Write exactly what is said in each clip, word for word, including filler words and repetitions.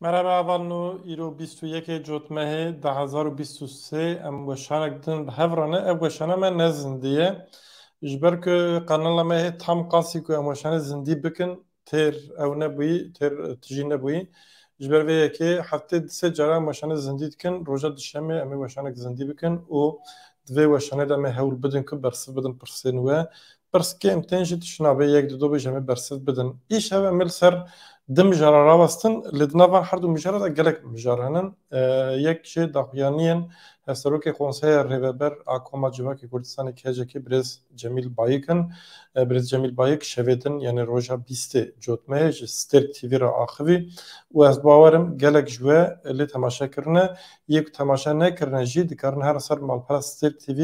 Merhaba Avalno, îro bîst û yekê Cotmehê du hezar û bîst û sê em weşanek din bi hev re ne. Ev weşana me ne zindî ye. Ji ber ku kanala me hê tam qasî ku em weşanê zindî bikin, têr ew nebûyî, têr, e, tijî nebûyî. Ji ber vê yekê heftê di sê cara em weşanê zindî dikin. Roja dişemê em ê weşanek zindî bikin û di vê weşanê de em ê hewl bidin ku bersiv bidin pirsên we. Pirs kêm tên jî tişt nabe, yek di do bêje em ê bersiv bidin. Îşev em ê li ser di mijara rawestin, lê di nav van her du mijara de gelek mijar henin. E, yek jê daxuyaniyên Hevserokê Konseya Rêveber a Koma Civakê Kurdistanê, K C K, birêz Cemîl Bayik in. E, birêz Cemîl Bayik şevê din, yani roja bîstê Cotmehê ji Stêrk T V re axivî û ez bawer im gelek ji we lê temaşe kirine. Yê ku temaşe nekirine jî dikarin herin ser malpera Stêrk T V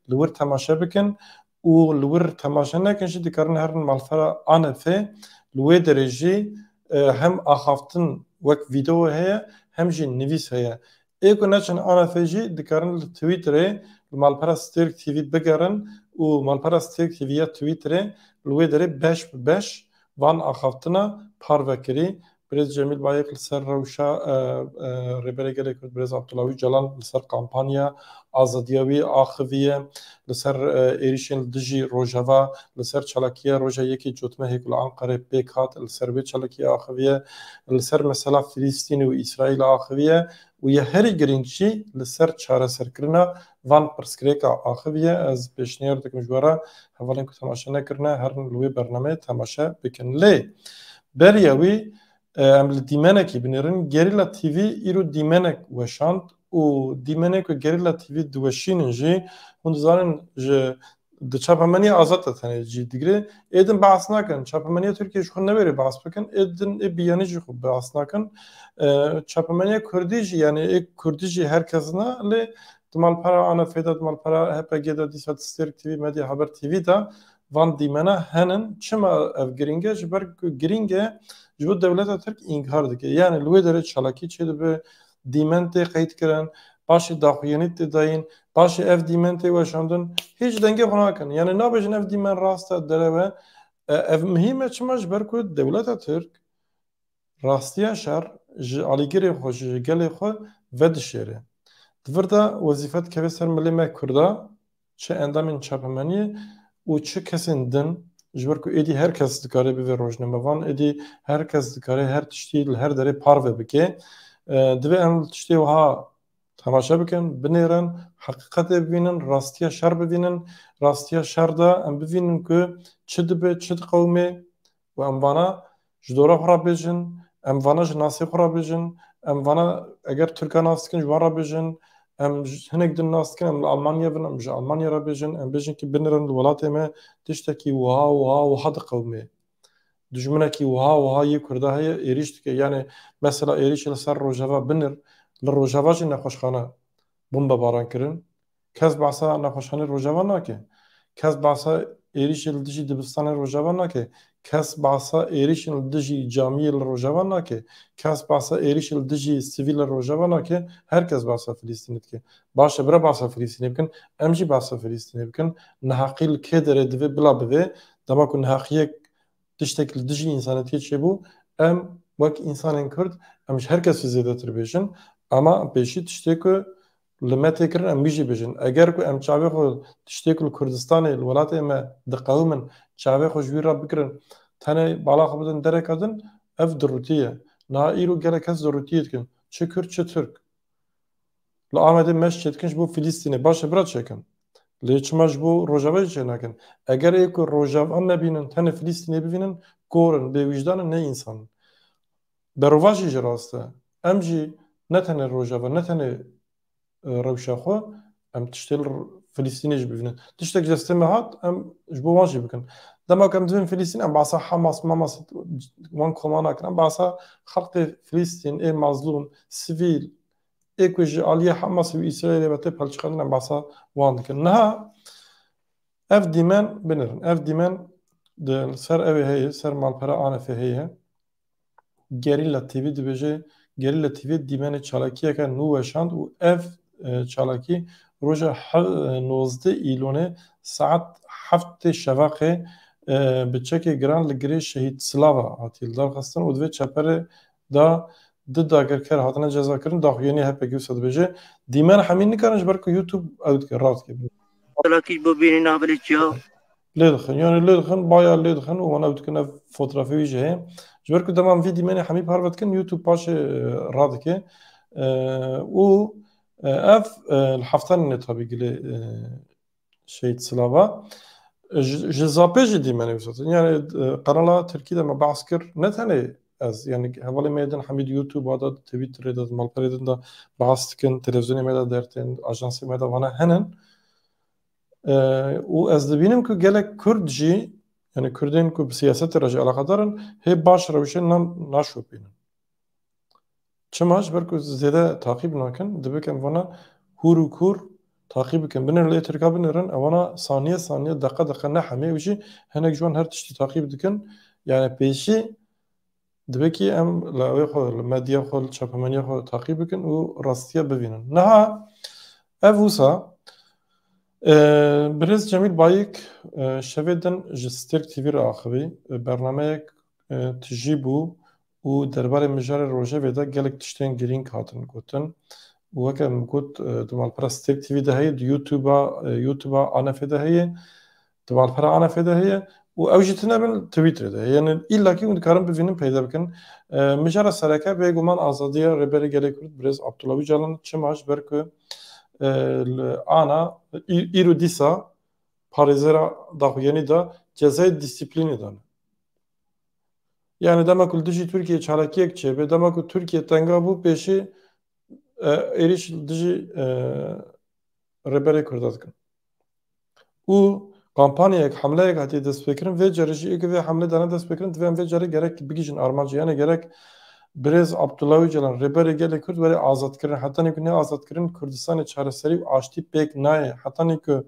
li wir temaşe bikin û li wir temaşe nekin jî dikarin herin malpera A N F. Li wê derê jî, e, hem axaftin wek vîdeo heye, hem jî nivîs heye. Ê ku neçin A N F jî dikarin li Twitterê li malpera Stêrk T V bigerin û malpera Stêrk T V ya Twitterê li wê derê beş bi beş van axaftina parve kirî. Birêz Cemîl Bayik li ser rewşa, e, e, Rêberê Gelê Kurd Birêz Abdullah Ocalan, li ser kampanya azadiya wî axiviye, li ser, e, êrîşên li dijî Rojava, li ser çalakiya roja yekê Cotmehê ku li Anqerê pêk hat, li ser wê çalakiyê axiviye, li ser mesela Filistînê û Îsraîlê axiviye û ya herî girîng jî li ser çareserkirina van pirsgirêka axiviye. Ez pêşniyar dikim ji we re hevalên ku temaşe nekirine herin li wê bernameyê temaşe bikin. Lê beriya wî, e, em li dîmenekî binêrin. Gerîla T V îro dîmenek weşand û dîmenê ku Gerîla T V diweşînin jî, hûn dizanin ji di çapemeniya azad de tenê cî digire. Ê din behs nakin. Çapemeniya Tirkiyê ji xwe newêrê behs bikin. Ê din ê biyanî jî xwe behs nakin. E, çapemeniya Kurdî jî, yani ê Kurdî jî her kes na, lê di malpera A N F de, di malpera H P G de, dîsa di Stêrk T V, Medya Haber T V de van dîmena henin. Çima ev girîng e? Ji ber ku girîng e, ji bo dewleta Tirk înkar dike. Yani li wê derê çalakî çêdibe, dîmen tê qeyd kirin, paşê daxuyanî tê dayîn, paşê ev dîmen tê weşandin. Hîç dengê xwe nakin. Yani nabêjin ev dîmen rast e, derew e. E, ev muhîm e, çima? Ji ber ku dewleta Tirk rastiya şer ji alîgirê xwe, ji gelê xwe vedişêre. Di vir de wezîfe dikeve ser milê me Kurda, çi endamên çapemeniyê û çi kesên din, ji ber ku êdî her kes dikare bibe rojnamevan, êdî her kes dikare her tiştî li her derê parve bike. E, divê em tiştê wiha temaşe bikin, binêrin, heqîqetê bibînin, rastiya şer bibînin. Rastiya şer de em bibînin ku çi dibe, çi diqewime û em vana ji dora xwe re bêjin, em vana ji nasê xwe re bêjin, em vana eger Tirka nas dikin ji wan re bêjin, em ji, hinek din nas dikin, em li Almanya bin, em ji Almanya re bêjin, em bêjin ki binêrin li welatê me tiştekî wiha, wiha, wiha diqewime. Dijminekî wiha wiha yê Kurda heye, êrîş dike. Yani mesela êrîşê li ser Rojava binir, li Rojava jî nexweşxane bombebaran kirin. Kes behsa nexweşxanê Rojava nake. Kes behsa êrîşê li dijî dibistanê Rojava nake. Kes behsa êrîşên li dijî camiyê li Rojava nake. Kes behsa êrîşê li dijî sivîl li Rojava nake. Her kes behsa Filistînê dike. Baş e, bira behsa Filistînê bikin. Em jî behsa Filistînê bikin. Neheqî li kê derê divê bila bivê. Dema ku neheqiyek tiştek li dijî însanetiyê çêbû, em wek însanên Kurd, em ji her kesî zêdetir bêjin, ama pêşî tiştê ku li me tê kirin, em wî jî bêjin. Eger ku em çavê xwe tiştê ku li Kurdistanê, li welatê me diqewimin, çavê xwe ji wî re bigirin, tenê bala xwe bidin dereka din, ev durûtî ye. Niha îro gelek kes durûtiyê dikin. Çi Kurd, çi Tirk. Li Amedê meş çêdikin ji bo Filistînê. Baş e, bira çêkin. Lê çima ji bo Rojava jî çênakin? Eger ê ku Rojava nebînin, tenê Filistînê bibînin, kor in, bêwîjdan in, ne însan in. Berovajî jî rast e. Em jî ne tenê Rojava, ne tenê, e, rewşa xwe, em tiştê li Filistînê jî bibînin. Tiştek ji destê me hat, em ji bo wan jî bikin. Dema ku em dibin Filistîn, em behsa Hamas, Mamas, wan koma nakin. Em behsa xelkê Filistîn, ê mazlûm, sivîl, ê ku ji aliyê Hamas û Îsraîlê ve tê pelçiqandin, em behsa wan dikin. Niha ev dîmen binêrin. Ev dîmen di ser ew ê heye, ser malpera A N F heye. Gerîla T V dibêje, Gerîla T V dîmenê çalakiyeke nû weşand û ev, e, çalakî roja he-, e, nozdeh Îlonê saet heftê şeveqê, e, bi çekê giran li girê Şehîd Slava hatiye lidarxistin û di vê çeperê de du dagirker hatine cezakirin, daxuyanî H P G wisa dibêje. Dîmen hemî nikarin ji ber ku YouTube ew dike, rad dike. Çalakî ji bo bînî navilê çiya. Lê dixin, yani lê dixin, baya lê dixin û wana ew dikin, ev fotografê wî jî heye. Ji ber ku dema vî dîmenê hemî parve dikin, YouTube paşê, e, radike. E, û, e, ev, e, li heftan ne tabî gilê, e, Şehîd Silava. E, ji, ji Zapê jî dîmenê wisa. Yani, e, kanala Tirkî de me behs kir, ne tenê ez, yani hevalê me din hemî di YouTube da, Twitterê de, malperê din de behs dikin, televîzyonê me de dertên, ajansê me de vana henin. E, û ez dibînim ku gelek Kurd jî, yani Kurdên ku bi siyasetê re jî eleqedar in, hê baş rewşê nan naşopînin. Çima? Ji ber ku zêde taqîb nakin, dibe em vana hûr û kûr taqîb bikin. Binêrin lê Tirka binêrin, ewana saniye saniye, deqe deqe nehemê, ew jî hinek ji wan her tiştî taqîb dikin. Yani pêşî dibe kî em li ewê xwe, li medya xwe, li çapemeniya xwe taqîb bikin û rastiya bivînin. Niha ev wisa, e, birêz Cemîl Bayik, e, şevê din ji Stêrk T V re axivî, e, bernameyek, e, tijî bû û derbarê mijarê rojevê de gelek tiştên girîng hatin gotin. Û weke min got, e, di malpera Stêrk T V de heye, di YouTube-a, e, YouTube-a Anefê de heye, di malpera Anefê de heye û ew jî tune bin Twitterê de heye. Yani îlla kî hûn dikarin bivînin, peyda bikin. E, mijara sereke bêguman azadiya Rêberê Gelê Kurd Birêz Abdullah Ocalan, çima? Ji ber ku, e, li ana î-, îro dîsa parêzera daxuyanî de cezayê dîsîplînê dane. Yani dema ku li dijî Tirkiyê çalakiyek çêbe, dema ku Tirkiye tenga bû, pêşî, e, êrîş li dijî, e, Rêberê Kurda dikin. Û kampanyayek, hemleyek hatiye destpêkirin, vê carê jî êkê vê hemlê dane destpêkirin, divê em vê carê gerek bigihîjin armancê. Yani gerek Birêz Abdullah Ocalan, Rêberê Gelê Kurd, were azadkirin. Hetanî ku ne azadkirin, Kurdistanê çareserî û aştî pêk nayê. Hetanî ku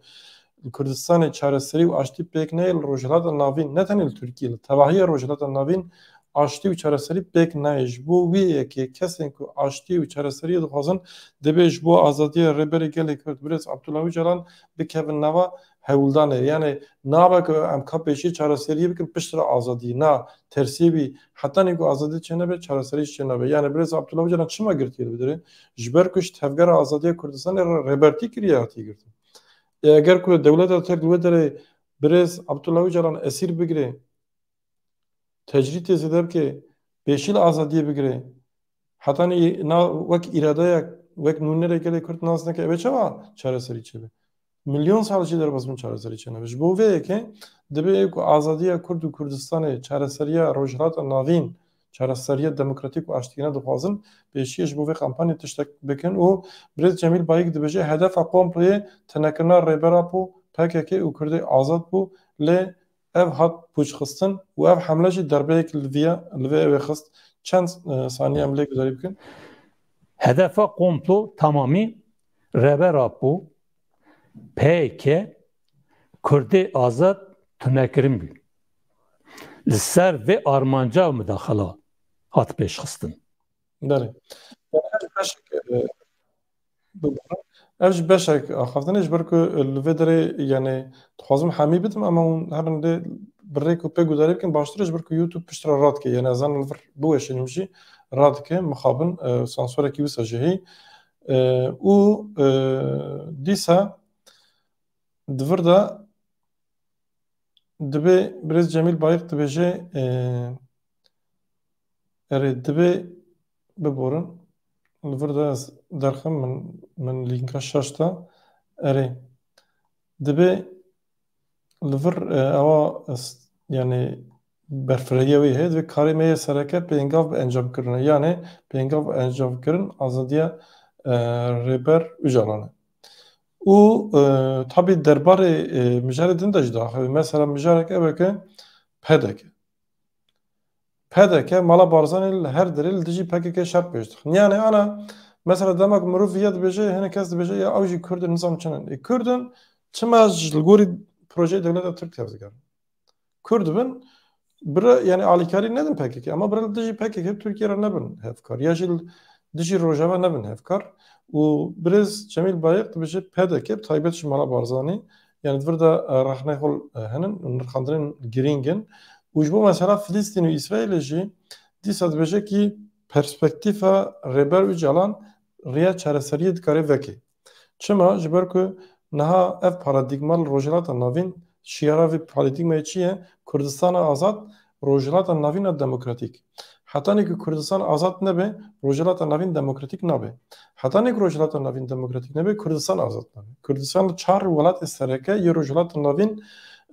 li Kurdistanê çareserî û aştî pêk neyê, li Rojhilata Navîn, ne tenê li Tirkiyê, li tevahiya Rojhilata Navîn aştî û çareserî pêk nayê. Ji bo wî yekê kesên ku aştî û çareseriyê dixwazin, divê ji bo azadiya Rêberê Gelê Kurd Birêz Abdullah Ocalan bikevin nava hewldanê. Yani nabe ku em ka pêşî çareseriyê bikin piştre azadî. Na, tersê wî, hetanî ku azadî çênebe, çareserî jî çênabe. Yani Birêz Abdullah Ocalan çima girtiye li vê derê? Ji ber ku ji Tevgera Azadiya Kurdistanê re rêbertî kiriye, hatiye girtin. E, eger ku dewleta Tirk li wê derê Birêz Abdullah Ocalan esîr bigire, tecrîtê zêde bike, pêşî li azadiyê bigire, hetanî na wek îradeya, wek nûnerê gelê Kurd nas neke, ev ê çawa çareserî çêbe? Milyon sal jî derbas bin çareserî çênebe. Ji bo vê yekê divê ku azadiya Kurd û Kurdistanê, çareseriya Rojhilata Navîn, çareseriya demokratîk û aştiyane dixwazin, pêşiyê ji bo vê kampanyê tiştek bikin û Birêz Cemîl Bayik dibêje, hedefa komployê tunekirina Rêber Apo, P K K û Kurdê azad bû, lê ev hat pûçxistin û ev hemle jî derbeyek li vî, li vê ew ê xist. Çend, e, saniye em lê gudarî bikin. Hedefa komplo tamamî Rêber Apo, P K K, Kurdê azad tunekirin bû. Li ser vê armanca mudaxala hat pêşxistin. Belê. Yani ev beşek, e, biborin. Ev jî beşek axaftinê, ji ber ku li vê derê, yani, dixwazim hemî bidim, ama hûn herin lê bi rêk û pêk gudarî bikin, baştir e, ji ber ku YouTube piştre radike, yani, ez zanim li vir biweşînim jî radike, mixabin, e, sansorekî wisa jî heye. E, û, e, dîsa di vir de Dibê birêz Cemîl Bayik dibêje, e, erê, dibê biborin. Li vir de ez derxim, min, min lînka şaş da. Erê, dibê li vir, e, ewa, yani berfirehîya wê heye, divê karê me yê sereke pêngav bi encam kirine. Yani pêngav bi encam kirin azadiya, e, Rêber Ocalan e. Û, e, tabî derbarê, e, mijarê din de jî diaxive. Mesela mijarek ew e ke P D K. P D K, mala Barzanî li her derê li dijî P K K şer pêş dixin. Yani ana, mesela dema ku mirov viya dibêje, hinek kes dibêje, ya ew jî Kurd in, nizam çi ne. E, Kurd in, çima ji li gorî projeyê dewleta Tirk tevdigerin? Kurd bin, bira, yani alîkarî nedin P K K, ama bira li dijî P K K Tirkiye re nebin hevkar. Ya jî li dijî Rojava nebin hevkar. Û birêz Cemîl Bayik dibêje P D K, bi taybet ji mala Barzanî, yani di vir de, e, rexneyê xwe, e, henin û nirxandinên girîng in. Û ji bo mesela Filistîn û Îsraîlê jî dîsa dibêje kî perspektîfa Rêber Ocalan riya çareseriyê dikare veke. Çima? Ji ber ku niha ev paradîgma li Rojhilata Navîn, şiyara vê paradîgmayê çi ye? Kurdistana azad, Rojhilata Navîn a demokratîk. Hetanî ku Kurdistan azad nebe, Rojhilata Navîn demokratîk nabe. Hetanî ku Rojhilata Navîn demokratîk nebe, Kurdistan azad nabe. Kurdistan li çar welatê sereke yê Rojhilata Navîn,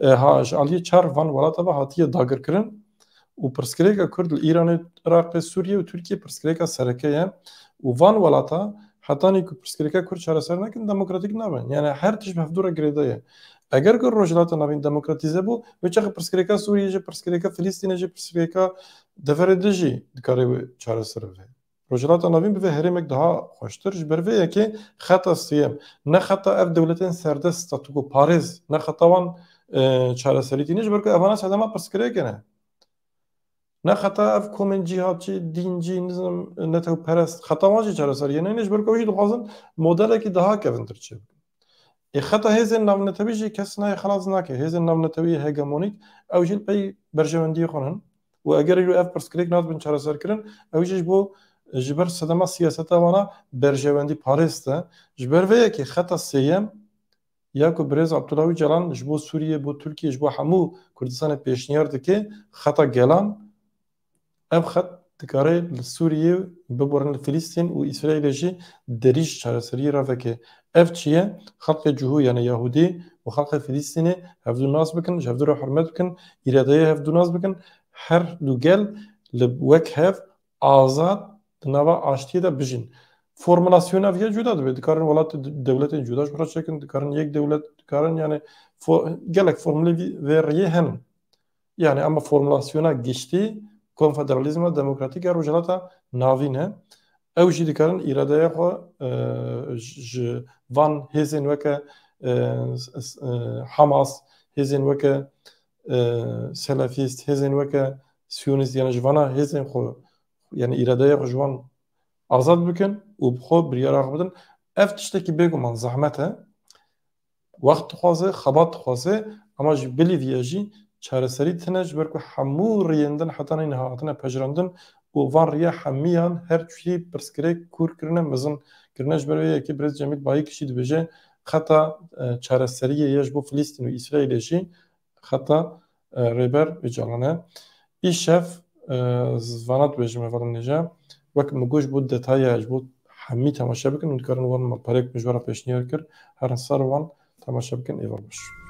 e, ha, ji aliyê çar van welata ve hatiye dagirkirin û pirsgirêka Kurd li Îranê, Iraqê, Sûriyê û Tirkiyê pirsgirêka sereke ye û van welata hetanî ku pirsgirêka Kurd çareser nekin, demokratîk nabin. Yani her tişt bi hevdû re girêdayî ye. Eger ku Rojhilata Navîn demokratîze bû, wê çaxê pirsgirêka Sûriyê jî, pirsgirêka Filistînê jî, pirsgirêka deverê din jî dikare wê çareser bibe. Rojhilata Navîn bibe herêmek daha xweştir. Ji ber vê yekê xeta sêyem, ne xeta ev dewletên serdest, statûkoparêz, ne xeta wan, e, çareserî tîne, ji ber ku evana sedema pirsgirêkê ne. Ne xeta ev komên cîhatçî, dîncî, nizam, netewperest, xeta wan jî çareseriyê neyne, ji ber ku ew jî dixwazin modelekî daha kevintir çêbikin. Ê xeta hêzên navnetewî jî kes nayê xelas nake. Hêzên navnetewî hegemonîk, ew jî li pey berjewendiyê xwe ne. Û eger îro ev pirsgirêk nadibin çareserkirin, ew jî ji bo, ji ber sedema siyaseta wana berjewendî parêz e. Ji ber vê yekê xeta sêyem ya ku birêz Abdullah Ocalan ji bo Sûriyê, bo Tirkiye, ji bo hemû Kurdistanê pêşniyar dike, xeta gelan, ev xet dikare li Sûriyê biborin, li Filistîn û Îsraîlê jî derî ji çareseriyê re veke. Ev çi ye? Xelkê cihû, yani Yahûdî û xelkê Filistînê hevdû nas bikin, ji hevdû re hurmet bikin, îradeyê hevdû nas bikin, her du gel li wek hev azad di nava aştiyê de bijîn. Formulasyona vê cuda dibe. Dikarin welat, dewletên cuda ji xwe re çekin, dikarin yek dewlet, dikarin yani fo-, gelek formulê vî-, vê riyê hene. Yani ama formulasyona giştî konfederalîzma demokratîk ya Rojhilata Navîn e. Ew jî dikarin îradeya xwe, e, ji, ji van hêzên weke, e, s-, s-, e, Hamas, hêzên weke, e, selefîst, hêzên weke siyonîst, yani ji vana hêzên xwe, yani îradeya xwe ji wan azad bikin û bi xwe biryara xwe bidin. Ev tiştekî bêguman zehmet e. Wext dixwaze, xebat dixwaze, ama ji bilî vî ye jî çareserî tine, ji ber ku hemû riyên din heta niha hatine pejirandin û van riya hemiyan her çûyî pirsgirêk kûr kirine, mezin kirine. Ji ber vê yekê birêz Cemîl Bayik jî dibêje, xeta, e, çareseriyê ye ji bo Filistîn û Îsraîlê jî xeta, e, Rêber Ocalan e. Îşev, e, vana dibêjim hevalên hêja, wek min got, ji bo detaya, ji bo hemî temaşe bikin, hûn dikarin wan me perek min ji we re pêşniyar kir, herin ser wan temaşe bikin, êvar baş.